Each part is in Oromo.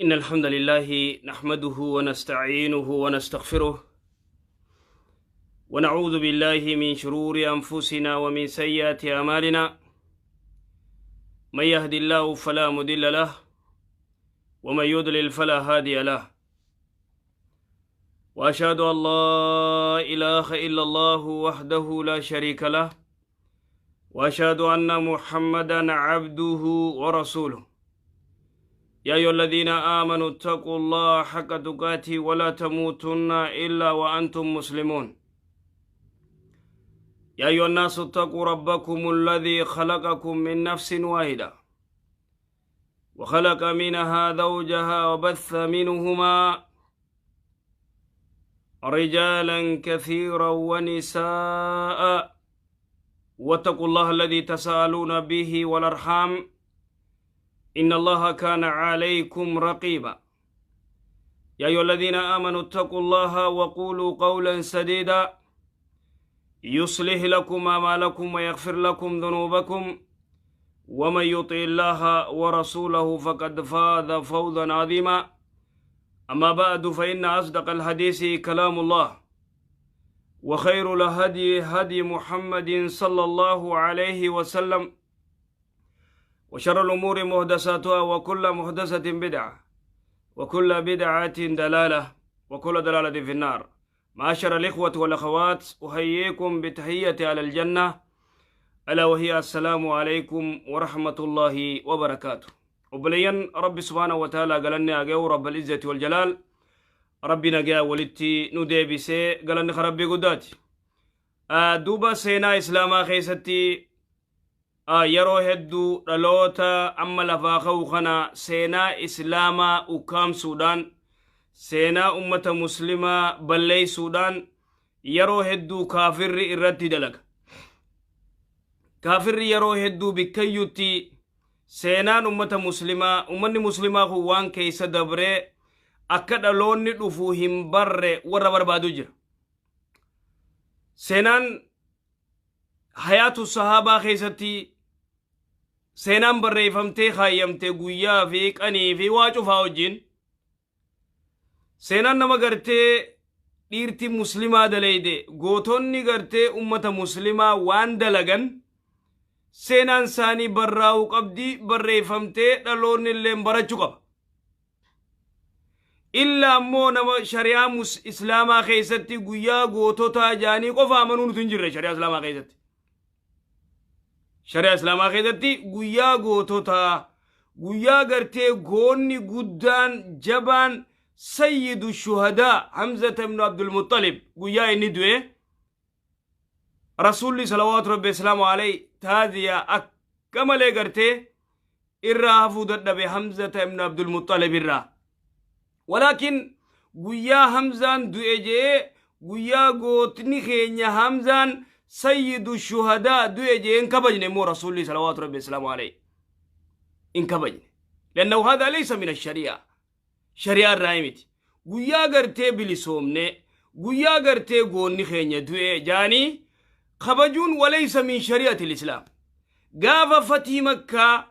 إن الحمد لله نحمده ونستعينه ونستغفره، ونعوذ بالله من شرور أنفسنا ومن سيئات أعمالنا. من يهد الله فلا مضل له، ومن يضلل فلا هادي له. وأشهد أن لا إله إلا الله وحده لا شريك له، وأشهد أن محمدا عبده ورسوله. يا أيها الذين آمنوا اتقوا الله حق تقاته ولا تموتن إلا وأنتم مسلمون. يا أيها الناس اتقوا ربكم الذي خلقكم من نفس واحدة، وخلق منها زوجها، وبث منهما رجالا كثيرا ونساء، واتقوا الله الذي تساءلون به والأرحام، إن الله كان عليكم رقيبا. يا أيها الذين آمنوا اتقوا الله وقولوا قولا سديدا، يصلح لكم أعمالكم ويغفر لكم ذنوبكم، ومن يطع الله ورسوله فقد فاز فوزا عظيما. أما بعد، فإن أصدق الحديث كلام الله، وخير الهدي هدي محمد صلى الله عليه وسلم، وشر الأمور محدثاتها، وكل محدثة بدعة، وكل بدعة دلالة، وكل دلالة في النار. معاشر الإخوة والأخوات، أحييكم بتحية أهل الجنة، ألا وهي السلام عليكم ورحمة الله وبركاته. Obboleeyyan، Rabbi سبحانه وتعالى galanni haa ga'u. رب العزة والجلال، Rabbi nagaa walitti nu deebisee, galanni Rabbii guddaati. Duuba seenaa Islaamaa keessatti yeroo hedduu dhaloota amma lafaa ka'u kana seenaa Islaamaa ukkaamsuudhaan, seenaa ummata Muslimaa balleeysuudhaan yeroo hedduu kaafirri irratti dalaga. Kaafirri yeroo hedduu bikkayyutti seenaan ummata Muslimaa, ummanni Muslimaa kun waan keeysa dabree akka dhaloonni dhufu hin barre warra barbaadu jira. Seenaan hayaatu sahaabaa keessatti seenaan barreeffamtee kaayyamte, guyyaa fi qanii fi waa cufaa wajjin, seenaan nama gartee dhiirti Muslimaa daleyde, gootonni gartee ummata Muslimaa waan dalagan, seenaan isaanii barraa'uu qabdi, barreeffamtee dhaloonni illee barachuu qaba. Illa ammoo nama shari'aa Islaamaa keessatti guyyaa goototaa jaanii qofa amanuu nuti hin jirre shari'aa Islaamaa keessatti. Shari'aa Islaamaa keessatti guyyaa goototaa, guyyaa gartee goonni guddaan jabaan سيد الشهداء حمزة بن عبد المطلب guyyaa inni du'e, Rasuulli صلوات ربي وسلامه عليه taaziyaa akka malee gartee irraa hafuu dadhabe Hamzata ibn Abdulmuxalib irraa. Walaakin guyyaa Hamzaan du'e jee, guyyaa gootni keenya Hamzaan سيد الشهداء du'e jee hin kabajne immoo Rasuulli صلوات ربي وسلامه عليه hin kabajne. لأنه هذا ليس من الشريعة، shari'aa irraa miti. Guyyaa gartee bilisoomne, guyyaa gartee goonni keenya du'e jaanii kabajuun وليس من شريعة الإسلام. Gaafa fatii Makkaa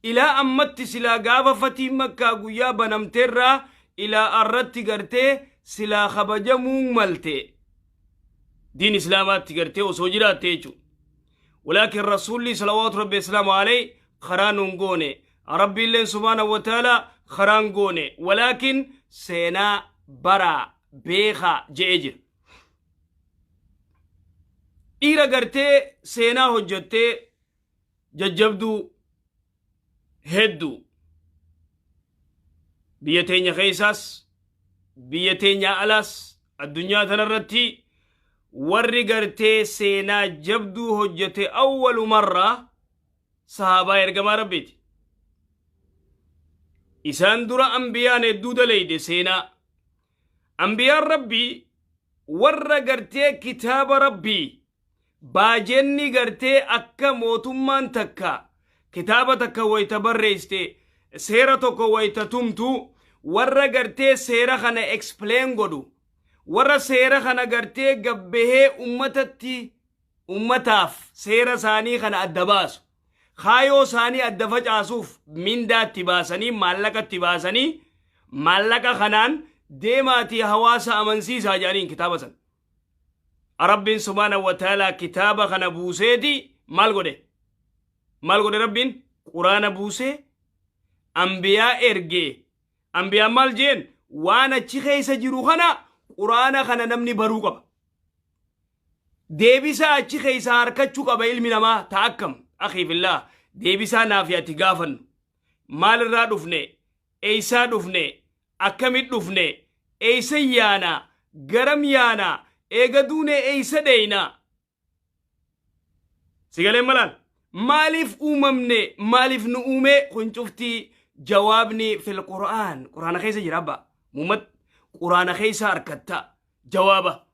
ilaa ammatti, silaa gaafa fatii Makkaa guyyaa banamteerraa ilaa arratti gartee silaa kabajamuu malte, diin Islaamaatti gartee osoo jiraatte jechuudha. ولكن Rasuulli صلوات ربي وسلامه عليه karaa nuun goone, Rabbi illeen سبحانه وتعالى karaan goone. ولكن seenaa baraa beekaa je'ee jira. Dhiira gartee seenaa hojjattee jajjabduu hedduu biyya teenya keessaas, biyya teenya alaas, addunyaa tanarratti warri gartee seenaa jabduu hojjete awwalumarraa sahaabaa ergamaa Rabbiiti. Isaan dura ambiyaan hedduu daleyde seenaa. Ambiyaan Rabbii warra gartee kitaaba Rabbii baajenni gartee akka mootummaan takka kitaaba takka wayta barreessite, seera tokko wayta tumtu, warra gartee seera kana explain godhu, warra seera kana gartee gabbahee ummatatti, ummataaf seera isaanii kana adda baasu, kaayoo isaanii adda facaasuuf mindaatti baasanii, maallaqatti baasanii. Maallaqa kanaan deemaatii hawaasa amansiisaa jedhaniin kitaaba san. Rabbiin subhaanahu wa ta'aalaa kitaaba kana buuseeti maal godhe? Maal godhe Rabbiin? Quraana buusee ambiyaa ergee. Ambiyaan maal jeen? Waan achi keessa jiru kana, quraana kana namni baruu qaba. Deebisaa achi keessaa harkachuu qaba ilmi namaa. Ta akkam, akhii fillah, deebisaa naaf ati gaafannu. Maalirraa dhufne? Eeysaa dhufne? Akkamit dhufne? Eeysa yaana? Garam yaana? Eega duune eeysa dheeyna? Sigaleen malaan maaliif uumamne? Maaliif nu uume? Kun cuftii jawaabni fil qur'aan, quraana keessa jira. Abba muhammad, quraana keessa harkatta jawaaba.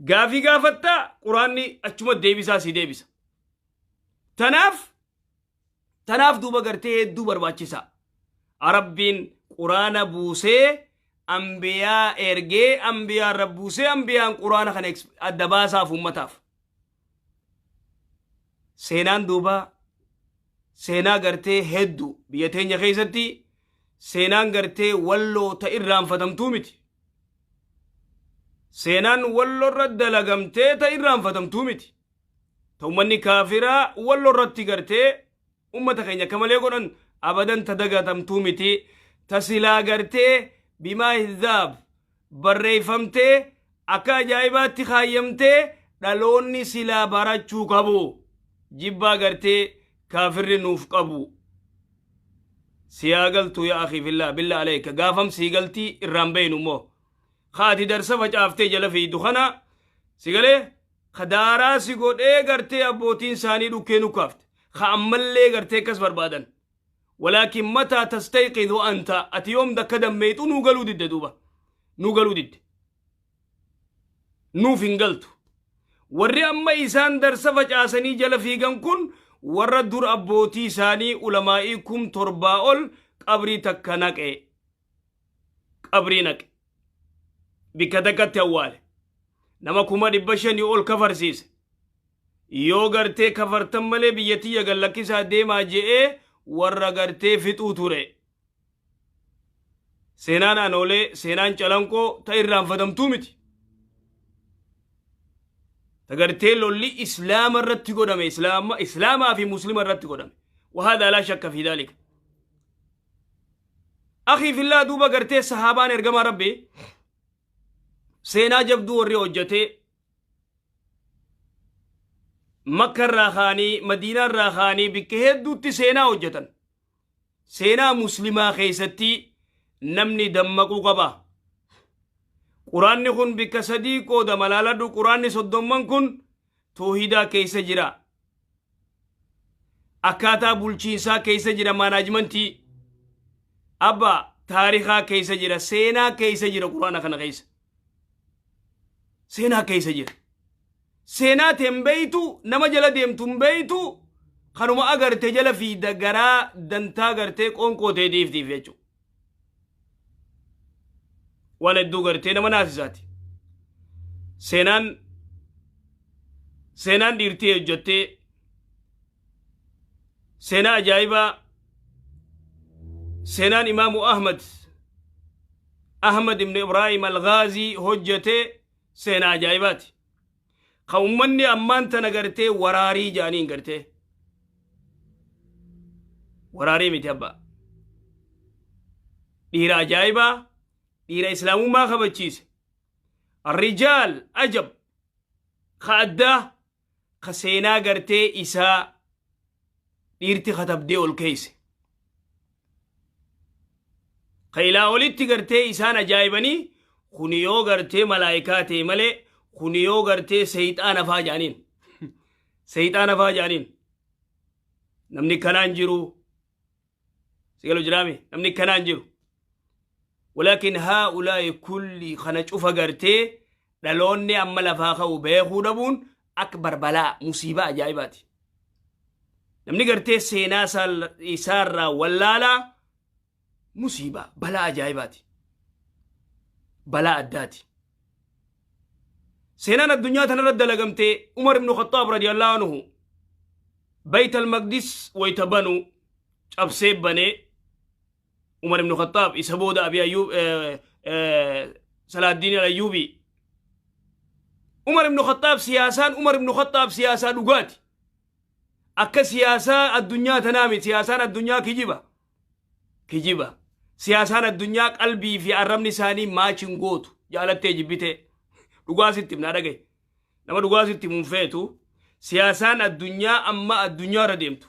Gaafii gaafatta, quraanni achuma deebisaa si deebisa. Tanaaf duuba gartee hedduu barbaachisa. Rabbiin quraana buusee, ambiyaa ergee, ambiyaa irra buusee, ambiyaan quraana kana adda baasaaf ummataaf. Seenaan duuba seenaa gartee hedduu biyya teenya keessatti, seenaan gartee Walloo ta irraanfatamtuu miti. Seenaan Walloo irra dalagamtee ta irraanfatamtuu miti. Ta ummanni kaafiraa Walloo irratti gartee ummata keenya akka malee godhan abadan ta dagatamtuu miti. Ta silaa gartee bimaa hizaab barreeffamtee akka ajaa'ibaatti kaayyamtee dhaloonni silaa barachuu qabu. Jibbaa gartee kaafirri nuuf qabu. Siyaa galtuu yaa akhii fillah, billa aleeka, gaafam sii galtii irraan beeynu immoo. Kaati darsa facaaftee jala fiidu kana si galee kadaaraa si godhee gartee abbootiin isaanii dhukkee nukkaafte. Ka ammallee gartee akkas barbaadan. Walaakin mataa tastayqidu anta, ati yoom dakka dammeexu? Nuu galuu didde duuba. Nuu galuu didde. Nuuf hin galtu. Warri amma isaan darsa facaasanii jala fiigan kun warra dur abbootii isaanii ulamaa'ii 7,000 ol qabrii takka naqe. Qabrii naqe. Bikka takkatti awwaale. Nama 500,000 ol kafarsiise. Yoo gartee kafartan malee biyya tiyya gallakkisaa deemaa je'ee warra gartee fixuu ture. Seenaan Anoolee, seenaan Calanqoo ta irraanfatamtuu miti. Ta gartee lolli Islaama irratti godhame, Islaamaa fi Muslima irratti godhame. وهذا لا شك في ذلك. أخي في الله، duuba gartee sahaabaan ergamaa Rabbii seenaa jabduu warri hojjatee Makka irraa kaanii, Madiinaa irraa kaanii bikka hedduutti seenaa hojjetan. Seenaa muslimaa keessatti namni dammaquu qaba. Quraanni kun bikka sadii qoodama, laaladhu. Quraanni 30n kun toohidaa keessa jira. Akkaataa bulchiinsaa keessa jira, management. Abba, taarikaa keessa jira, seenaa keessa jira quraana kana keessa. Seenaa keessa jira. Seenaa teen beeytu, nama jala deemtu hin beeytu, kanuma agarte jala fiida, garaa dantaa gartee qoonqoo teetiiftiif jechuudha. Waan hedduu gartee nama naasisaati. Seenaan dhiirtii hojjettee seenaa ajaa'ibaa, seenaan Imaamu Ahmad, Ahmad ibn Ibraahim Al-Ghaazii hojjetee seenaa ajaa'ibaati. Ka ummanni ammaan tana gartee waraarii jedhaniin gartee. Waraarii miti, abbaa. Dhiira ajaa'ibaa, dhiira islaamummaa kabachiise. Rijaal ajab ka addaa, ka seenaa gartee isaa dhiirti katabdee ol keeyse. Ka ilaa olitti gartee isaan ajaa'ibanii, kuni yoo gartee malaayikaa ta'e malee, kuni yoo gartee seeyxaana faa jedhaniin. Seeyxaana faa jedhaniin. Namni kanaan jiru. Sigalu jiraami, namni kanaan jiru. ولكن هؤلاء kulli kana cufa gartee dhaloonni amma lafaa ka'u beekuu dhabuun akbar balaa, musiibaa ajaa'ibaati. Namni gartee seenaa isaarraa wallaalaa musiibaa, balaa ajaa'ibaati. Balaa addaati. Seenaan addunyaa tanarra dalagamtee, Umar ibn Khattaab رضي الله عنه Bayt al-Maqdis wayta banu cabsee banee. Umar ibn Khattaab, isa booda Abi Ayyub, Salaaddiin al-Ayyubi. Umar ibn Khattaab, siyaasaan Umar ibn Khattaab siyaasaa dhugaati. Akka siyaasaa addunyaa tanaa miti. Siyaasaan addunyaa kijiba. Kijiba. Siyaasaan addunyaa qalbii fi arrabni isaanii maachin gootu, jaalattee jibbitee. Dhugaa sitti himnaa, dhagaye. Nama dhugaa sitti himuun feetu. Siyaasaan addunyaa amma addunyaa irra deemtu.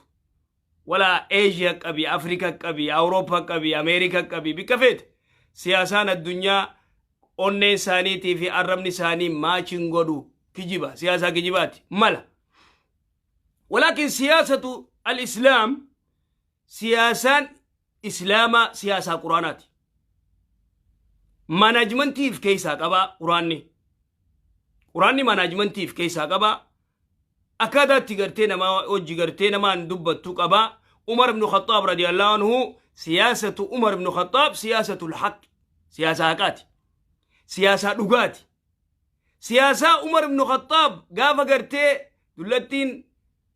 Walaa Eeshiyaa qabi, Afrikaa qabi, Awurooppaa qabi, Ameerikaa qabi, bikka feete. Siyaasaan addunyaa onneen isaaniitii fi arrabni isaanii maachin godhu, kijiba. Siyaasaa kijibaati. Mala. ولكن سياسة الإسلام، siyaasaan Islaamaa siyaasaa Quraanaati. Managementiif keessaa qabaa Quraanni. Quraanni managementiif keessaa qabaa. Akkaataa itti gartee namaa hojii gartee namaan dubbattu qabaa. Umar ibn Khattaab رضي الله عنه، سياسة Umar ibn Khattaab سياسة الحق. Siyaasaa haqaati. Siyaasaa dhugaati. Siyaasaa Umar ibn Khattaab gaafa gartee dullattiin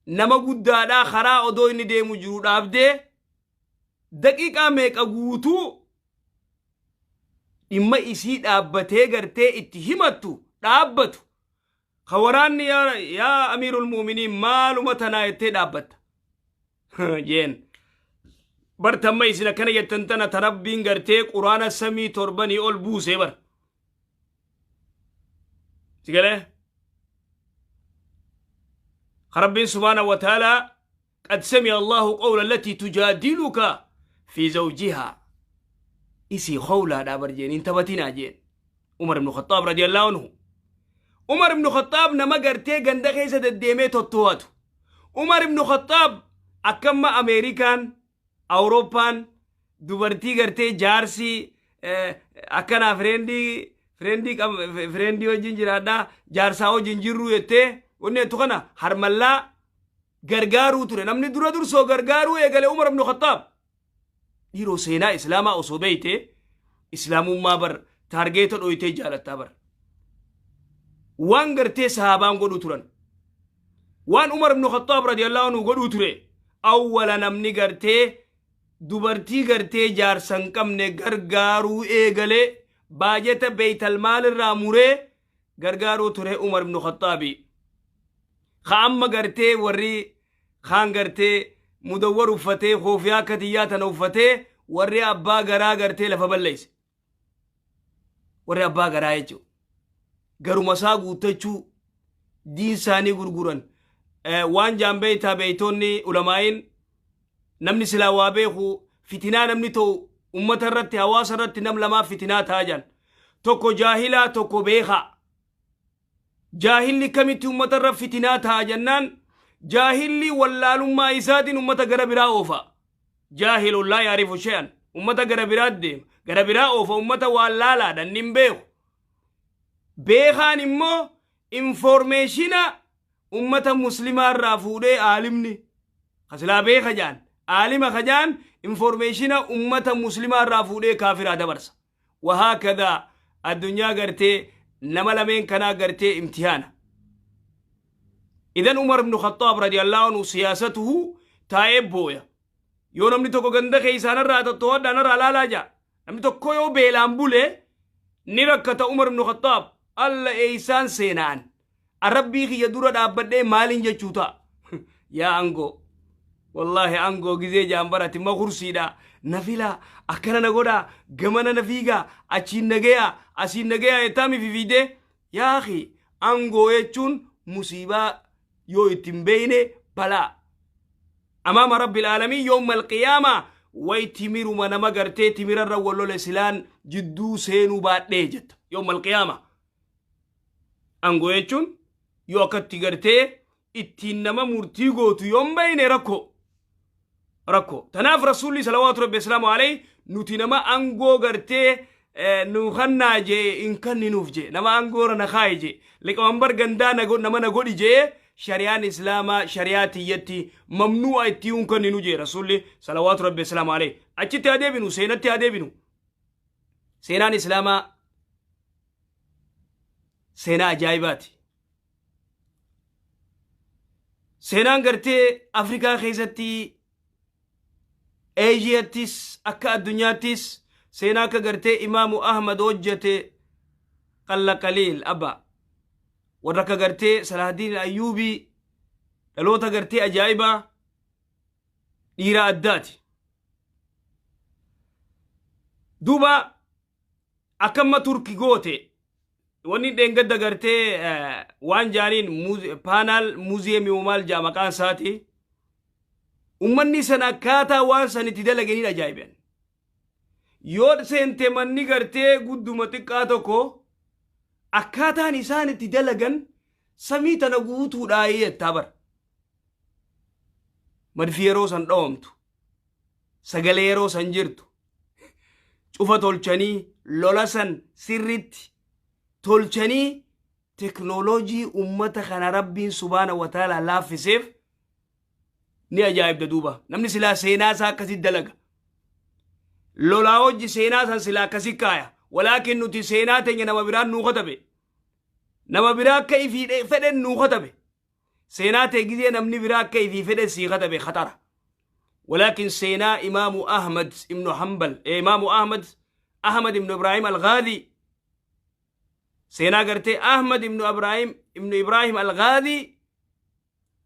nama guddaadhaa karaa odoo inni deemu jiru dhaabdee daqiiqaa meeqa guutuu dhimma isii dhaabbatee gartee itti himattu dhaabbatu. Ka waraanni "Yaa amiirul muuminiin, maaluma tanaa jettee dhaabbatta?" jeen. Bartamma isin akkana jettan tana tarabbiin gartee Quraana samii torbanii ol buusee bar. Sigalee? Rabbiin سبحانه وتعالى قد سمع الله قول التي تجادلك في زوجها. Isii khawlaadhaa bar jeen, hin taphatinaa jeen. Umar ibn Khattaab رضي الله عنه. Umar ibn Khattaab nama gartee ganda keessa deddeemee totto'atu. Umar ibn Khattaab akkamma Ameerikaan, Awurooppaan dubartii gartee jaarsii akkanaa friendii wajjin jiraadhaa, jaarsaa wajjin jirru jettee wanni jettu kana harmallaa gargaaruu ture. Namni dura dursoo gargaaruu eegale Umar ibn Khattaab. Dhiiroo, seenaa Islaamaa osoo beeyte Islaamummaa bar targeta dhoytee jaalattaa bar. Waan gartee sahaabaan godhuu turan. Waan Umar ibn Khattaab رضي الله عنه godhuu ture. Awwala namni gartee dubartii gartee jaarsa hin qabne gargaaruu eegalee, baajeta beeytal irraa muree gargaaruu ture Umar ibn Khattaabi. Ka amma gartee warri kaan gartee mudawwar uffatee, koofiyaa akka tiyyaa tana uffatee, warri abbaa garaa gartee lafa balleeyse. Warri abbaa garaa jechuudha. Garuma isaa guuttachuu diin isaanii gurguran. Waan jaan beeytaa, beeytonni ulamaa'iin, namni silaa waa beeku fitinaa namni ta'u ummata irratti, hawaasa irratti nam lamaa fitinaa ta'a jaan. Tokko jaahilaa, tokko beekaa. Jaahilli kamitti ummata irra fitinaa ta'a jennaan, jaahilli wallaalummaa isaatiin ummata gara biraa oofa. جاهل لا يعرف شيئا. Ummata gara biraa deema. Gara biraa oofa, ummata wallaalaadha, inni hin beeku. Beekaan immoo informationa ummata Muslimaa irraa fuudhee, aalimni kasilaa beeka jaan, aalima kajaan, informationa ummata Muslimaa irraa fuudhee kaafiraa dabarsa. وهكذا addunyaa gartee nama lameen kanaa gartee imtihaana. إذن Umar ibn Khattaab رضي الله عنه siyaasatuhu taa'ee booya. Yoo namni tokko ganda keessaanarraa tottoo'adhaanarraa laalaa jaa. Namni tokko yoo beelaan bule ni rakkata Umar ibn Khattaab. Alla eeysaan seenaan. Arabbii kiyya dura dhaabbadhee maaliin jechuu ta'a? Yaa angoo. Wallaahi angoo gizee jaan barati ma kursiidha. Na filaa, akkana na godhaa, gamana na fiigaa, achiin na gayaa, asiin na gayaa jettaami fifiidee. Yaa akhi, angoo jechuun musiibaa, yoo ittiin beeyne balaa. أمام رب العالمين يوم القيامة way timiruma nama gartee timirarra wallole silaan jidduu seenuu baadhee jetta يوم القيامة. Angoo jechuun yoo akkatti gartee ittiin nama murtii gootu yoon beeyne rakkoo. Rakkoo. Tanaaf Rasuulli صلوات ربي وسلامه عليه nuti nama angoo gartee nu kannaa jee hin kanninuuf jee, nama angoora na kaaye jee, liqamanbar gandaa nama na godhi jee, shari'aan Islaamaa shari'aa tiyyatti mamnu'a itti hin kanninu jee Rasuulli صلوات ربي وسلامه عليه. Achitti haa deebinu, seenatti haa deebinu. Seenaan Islaamaa seenaa ajaa'ibaati. Seenaan gartee Afrikaa keessatti Eeshiyattis akka addunyaattis seenaa akka gartee Imaamu Ahmad hojjete qalla qaliil abba. Warra akka gartee Salaahaddiin Ayyuubii dhaloota gartee ajaa'ibaa dhiira addaati. Duuba akkamma Turki goote wanni dheengadda gartee waan jaaniin paanaal muuziyeemii maal jaa maqaan isaati. Ummanni san akkaataa waan san itti dalaganii ajaa'iban. Yoo seente manni gartee gudduma xiqqaa tokko akkaataan isaan itti dalagan samii tana guutuudhaa jettaa bara. Madfi yeroo san dhawamtu, sagalee yeroo san jirtu, cufa tolchanii lola san sirritti tolchanii teknooloojii ummata kana Rabbiin subhaana wa ta'ala laaffiseef ni ajaa'ibda duuba. Namni silaa seenaa isaa akkasitti dalaga. Lolaa hojii seenaa san silaa akkasi kaaya. Walaakin nuti seenaa teenya nama biraan nuu katabe. Nama biraa akka ifii fedhen nuu katabe. Seenaa tee gizee namni biraa akka ifii fedhen sii katabe khatara. Walaakin seenaa Imaamu Ahmad ibnu Hanbal, Imaamu Ahmad, Ahmad ibnu Ibrahim al-Ghaadi, seenaa gartee Ahmad ibnu Ibrahim ibnu Ibrahim al-Ghaadi,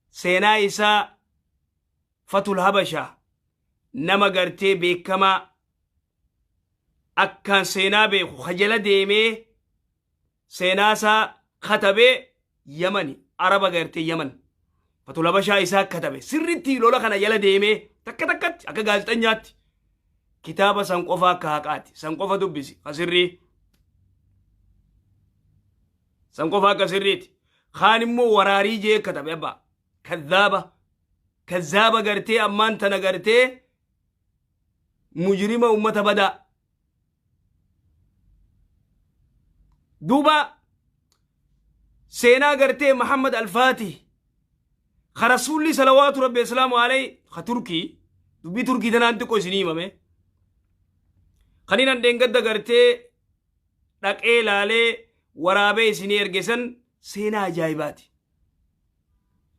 seenaa isaa Fatul Habashaa, nama gartee beekamaa akkaan seenaa beeku hajala deemee seenaa isaa katabee Yamani, Araba gartee Yaman. Fatul Habashaa isaa katabe sirritti lola kana jala deemee takka takkatti akka gaazexanyaatti kitaaba san qofa akka haqaati san qofa dubbisi kasirrii san qofa akka sirriiti. Kaan immoo waraarii jee katabe abbaa kadhaaba kazzaaba gartee ammaan tana gartee mujrima ummata badaa. Duuba seenaa gartee Muhammad Alfaatih ka Rasuulli salawaatu Rabbi islaamu alayhi ka Turkii, dubbii Turkii tanaan xiqqoo isinii himame, kan inni dheengadda gartee dhaqee laalee waraabee isinii erge san seenaa ajaa'ibaati.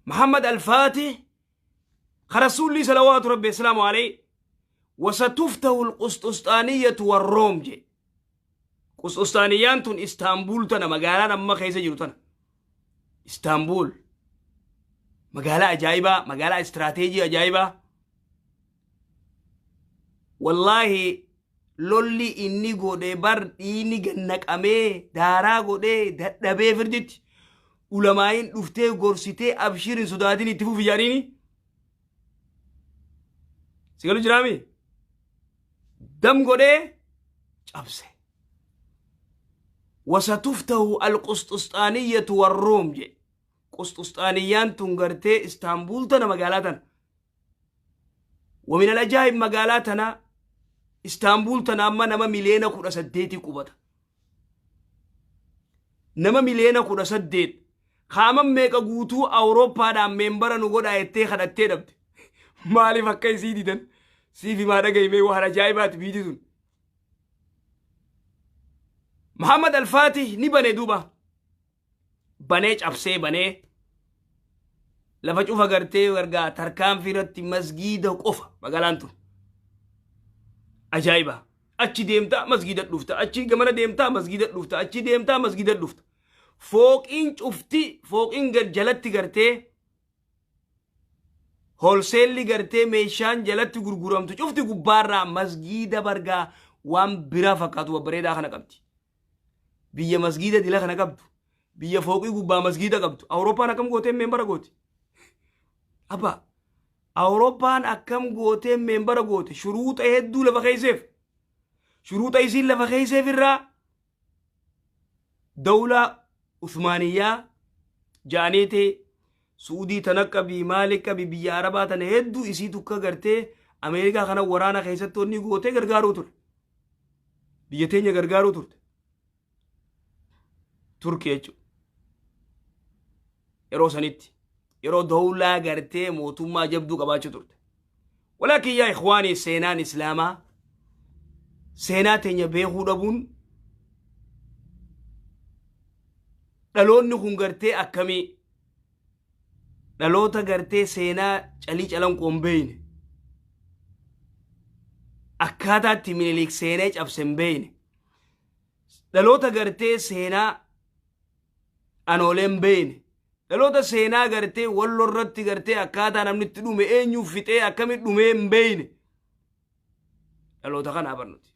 Muhammad Alfaatih ka Rasuulli salawaatu Rabbi islaamu alayhi wasatuftahu alqusxusxaaniyyatu warroom je. Qusxusxaaniyyaan tun Istaanbuul tana, magaalaan amma keessa jiru tana. Istaanbuul magaalaa ajaa'ibaa, magaalaa istiraateejii ajaa'ibaa. Wallaahi lolli inni godhe bar dhiini gannaqamee daaraa godhee dadhabee firditti ulamaayin dhuftee gorsitee abshir hin sodaatin itti fufi jedhaniini. Sigalu jiraami? Dam godhee cabse. Wasatuftahu alqusxusxaaniyyatu warroom je. Qusxusxaaniyyaan tun gartee Istaanbuul tana, magaalaa tana. ومن الأجائب magaalaa tana Istaanbuul tana amma nama 18 miliyoona qubata. Nama 18 miliyoona qaaman meeqa guutuu Awurooppaadhaan meembara nu godhaa jettee kadhattee dhabde. Maaliif akka isii didan siif himaa dhagayimee, waan ajaa'ibaati biyyi tun. Muhammad Alfaatih ni bane duuba. Banee cabsee banee lafa cufa gartee gargaa tarkaanfii irratti masgiida qofa magaalaan tun. Ajaa'iba! Achi deemtaa masgiida dhufta, achi gamana deemtaa masgiida dhufta, achi deemtaa masgiida dhufta. Fooqiin cufti fooqiin jalatti gartee holseelli gartee meeshaan jalatti gurguramtu cufti gubbaarraa masgiida bargaa waan biraa fakkaatu babbareedaa kana qabdi. Biyya masgiida dila kana qabdu, biyya fooqii gubbaa masgiida qabdu, Awurooppaan akkam gootee meembara gooti? Abba, Awurooppaan akkam gootee meembara goote? Shuruuxa hedduu lafa keesseef. Shuruuxa isiin lafa keesseef irraa dawlaa Usmaaniyyaa ja'aniiti Suudii tana qabii maali qabi biyya Arabaa tana hedduu isii tukka gartee Ameerikaa kana waraana keessatti wanni gootee gargaaruu ture. Biyya teenya gargaaruu turte. Turkii jechuudha. Yeroo sanitti yeroo dawlaa gartee mootummaa jabduu qabaachuu turte. Walaakin yaa ikhwaanii, seenaan Islaamaa seenaa teenya beekuu dhabuun dhaloonni kun gartee akkamii dhaloota gartee seenaa calii calanqoo hin beeyne. Akkaataatti Minilik seenee cabse hin beeyne. Dhaloota gartee seenaa Anoolee hin beeyne. Dhaloota seenaa gartee Walloo irratti gartee akkaataa namni itti dhume, eenyuuf fixee, akkamitti dhumee hin beeyne. Dhaloota kanaa barnuti.